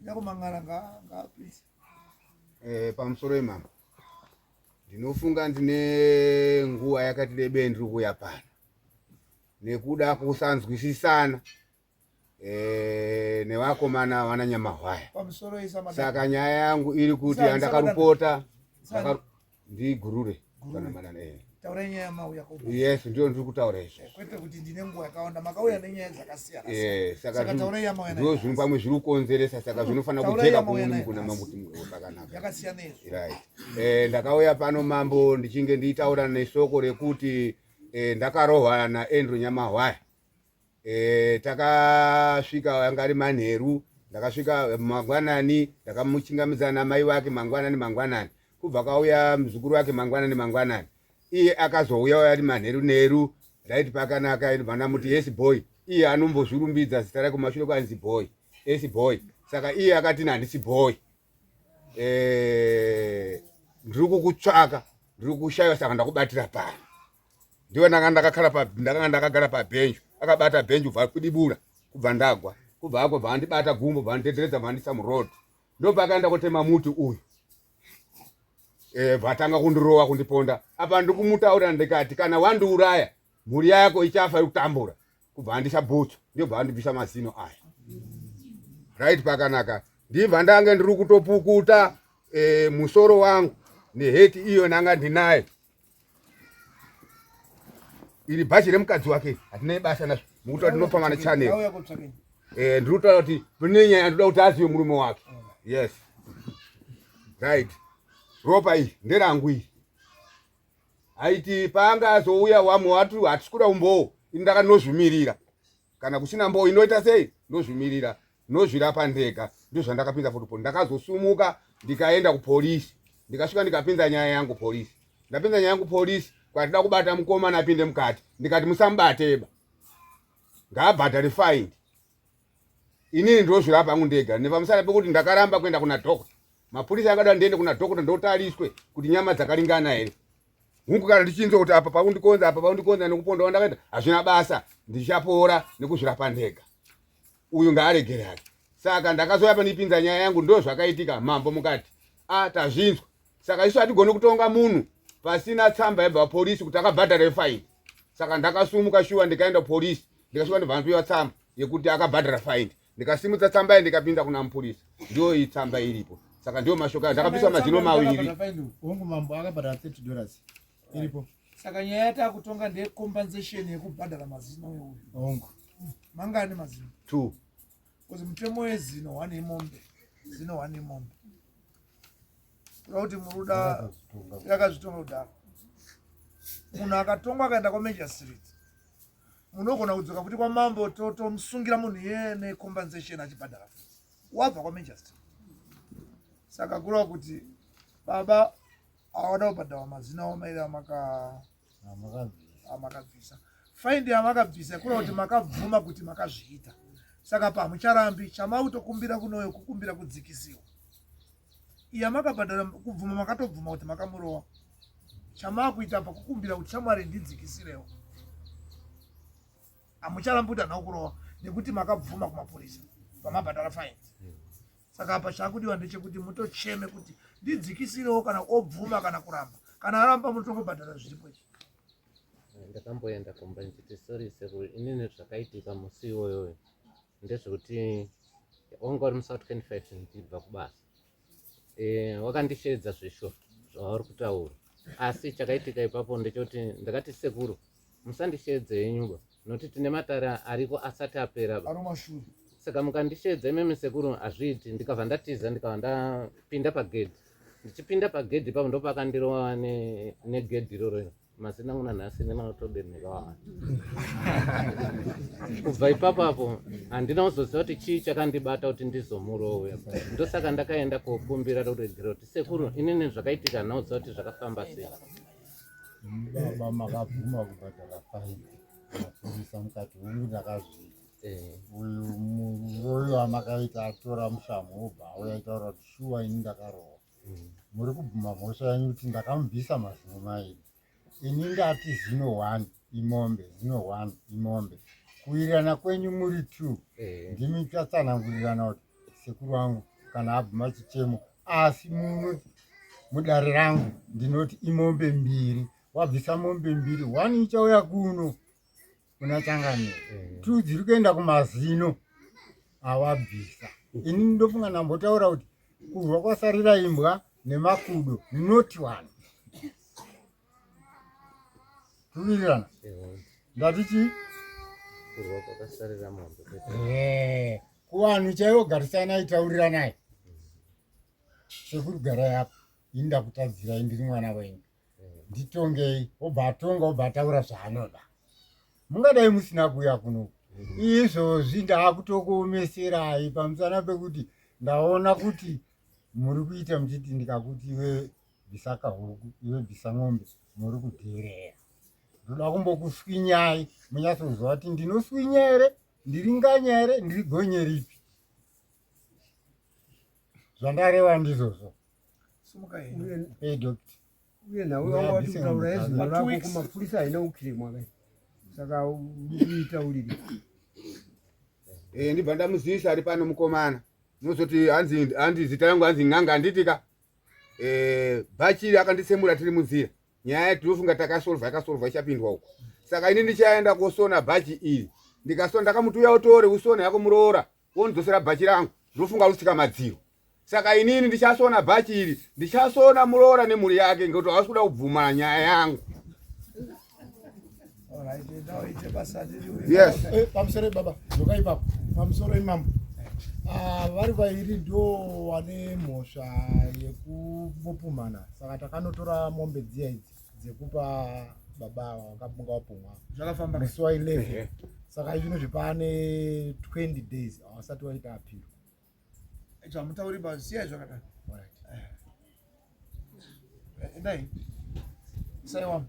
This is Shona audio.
Nyakumangara ngaapinze. Eh, pamusoro imama ndinofunga ndine nguva yakati rebei ndiri kuuya pano nekuda kusanzwisisana eh, nevakomana vana Nyamahwaya. Pamusoro isa madam. Saka nyaya yangu iri kuti andakarupota ndigurure kana madana eh. Taurai nyaya mauya ko. Yes, ndiyo ndiri kutaura izvo. Eh, kwete kuti ndine nguva yakawanda makauya nenyaya dzakasiyana. Eh, saka taurai yamauya. Ndiyo zvinhu pamwe zviri kukonzeresa saka zvinofanira kujeka kumunhu kuna mambo kuti pakanaka. Yakasiyana izvo. Right. Eh, ndakauya pano mambo ndichinge ndiitaura nesoko rekuti eh, ndakarohwa naAndrew Nyamahwaya. E, takasvika anga ari manheru ndakasvika mangwanani ndakamuchingamidza namai vake mangwanani mangwanani kubva kauya muzukuru wake mangwanani mangwanani iye akazouya ari manheru neru right pakanaka vanamuti yes boy iye anombozvirumbidza zita rake kumashure kwanzi boy yes boy saka iye akati handisi boy eh, ndiri kukutsvaka ndiri kushaiwa saka ndakubatira pano ndiwe ndanga ndakakhala pa ndakanga ndakagara pa bench akabata bench ubva kudibura kubva ndagwa kubva ako bva andibata gumbo bva anditeteredza bva andisa muroad ndopakaenda kotema muti uyu eh vatanga kundirowa kundiponda apa ndikumutaura ndikati kana wandiuraya mhuri yako ichafa yekutambura kubva andisa bhutsu ndobva andibvisa mazino aya right pakanaka ndibva ndange ndiri kutopukuta e, musoro wangu neheti iyo nanga ndinayo iri bhachi remukadzi wake hatinei basa nazvo mukuti tinofamba nechannel eh, ndiri kutaura kuti pane nyaya ndoda kuti azive murume wake yes right ropa iyi nderangu iyi aiti paanga azouya wamwe wati hatisi kuda umbowo ini ndakanozvimirira kana kusina mboo inoita sei ndozvimirira ndozvirapa ndega ndozvandakapinza fotopo ndakazosumuka ndikaenda kupolisi ndikasvika ndikapinza nyaya yangu polisi ndapinza nyaya yangu polisi kwatida kubata mukomana apinde mukati ndikati musamubateba ngaabhadhare faindi inini ndozvirapa hangu ndega nepamusana pekuti ndakaramba kuenda kuna dhokota mapurisa akada ndiende kuna dhokota ndotariswe kuti nyama dzakaringana here hungu kana ndichinzwa kuti apa pakundikonza apa pakundikonza nekuponda wandakaita hazvina basa ndichapora nekuzvirapa ndega uyu ngaaregere hake saka ndakazouya panipinza nyaya yangu ndo zvakaitika mambo mukati a ah, tazvinzwa saka isu hatigoni kutonga munhu pasina tsamba yabva polisi kuti akabhadhara faini saka ndakasumuka shuwa ndikaenda polisi ndikasvika ndobva ndapiwa tsamba yekuti akabhadhara faini ndikasimudza tsamba iyi ndikapinda kuna mupurisa ndiyo iyi tsamba iripo saka ndiyo mashoko ayo ndakabviswa mazino maviri hongu mambo akabhadhara 30 dollars iripo saka nyaya yatakutonga ndeye compensation yekubhadhara mazino uyu hongu mangani mazino two bcause mutemo wezino one imombe zino one imombe kuda kuti muruda yakazvitonga kudaro munhu akatongwa akaenda kwamajor street munogona kudzoka futi kwamambo tomusungira munhu iye necompensation achibhadhara futi wabva kwamajor street saka kureva kuti baba awada kubhadharwa mazina wamairi amakabvisa faindi yamakabvisa kureva kuti makabvuma kuti makazviita saka pamucharambi chamakutokumbira kunoyo kukumbira kudzikisiwa iya makabhadhara kubvuma makatobvuma kuti makamurowa chamakuita pakukumbira kuti shamwari ndidzikisirewo hamucharambi kuti handina kurowa nekuti makabvuma kumapurisa pamabhadhara faindi saka apa chakudiwa ndechekuti mutocheme kuti ndidzikisirewo kana obvuma kana kuramba kana aramba mutongobhadhara zviripo ichi ndakamboenda kumba ndichiti sorry sekuru inini zvakaitika musi iwoyoyo ndezvekuti wanga uri musi wa 25 ndichibva kubasa eh, wakandisheedza zveshuwa zvauri kutaura asi chakaitika ipapo ndechekuti ndakati sekuru musandisheedze henyuba nokuti tine matare ariko asati apera ba saka mukandisheedza imimi sekuru hazviiti ndikabva ndatiza ndikabva ndapinda pagedhi ndichipinda pagedhi ipapo ndopakandirova negedhi iroro iro mazina angu nanhasi nemanotobeneka waani kubva ipapo apo handina kuzoziva kuti chii chakandibata kuti ndizomurove ndosaka ndakaenda kokumbira ruregero kuti sekuru inini zvakaitika handina kuziva kuti zvakafamba sei baba makabvuma kubhadhara faini mapurisa mukati hongu ndakazviita eh. uyu muroyi wamakaita atora mushamhu wobva auya aitaura kuti shuwa ini ndakarohwa muri kubvuma mhosva yenyu kuti ndakamubvisa mazino mairi ini ndati zino one imombe zino one imombe kuwirirana kwenyu muri two eh. ndimi tatsanangurirana kuti sekuru wangu kana abvuma chichemo asi muno mudare rangu ndinoti imombe mbiri wabvisa mombe mbiri one ichauya kuno kuna changamire mm. two dziri kuenda kumazino awabvisa ini ndofunga ndambotaura kuti kurwa kwasarira imbwa nemakudo not one tuwirirana ndati chii kurwa kwakasarira mombe eh, kuvanhu chaivo garisanai tauriranai sekuru garai apa ini ndakutadzirai ndiri mwana wenyu nditongei obva atonga obva ataura zvaanoda mungadai musina kuuya kuno izvozvi ndaakutokuomeserai pamusana pekuti ndaona kuti muri kuita muchiti ndikakuti iwe bvisa kahuku iwe bvisa ng'ombe muri kudheerera ndoda kumbokuswinyai munyatsoziva kuti ndinoswinya here ndiri nganya here ndiri gonye ripi zvandareva ndizvozvo Hey, doctor. Uye nhau yanga wati kutaura yezino rako kumapurisa haina kukirimwa kai saka uri kuitaurire. Eh, ndibva ndamuzivisa ari pano mukomana unozoti hanzi hanzi zita rangu hanzi n'anga handitika eh, bhachiri akanditsemura tiri munzira nyaya tinofunga takasolva yakasolva ichapindwa uko saka ini ndichaenda kosona bhachi iri ndikasona ndakamuti uya utore usone yako muroora wondidzosera bhachi rangu ndinofunga rusika madziro saka inini ndichasona bhachi iri ndichasona muroora nemhuri yake ngekuti havasi kuda kubvuma nyaya yangu. Yes. Eh, pamusoro baba dzoka ipapo pamusoro imambo ah, vari vairi ndo wane mhosva yekupumhana saka takanotora mombe dziya idzi dzekupa baba ava vakabunga vapumwa zvakafamba musi wa 11 saka izvino zvipane 20 days havasati vaita apiro Icho hamutauri ba siyai zvakadaro. Endai. Sai wangu.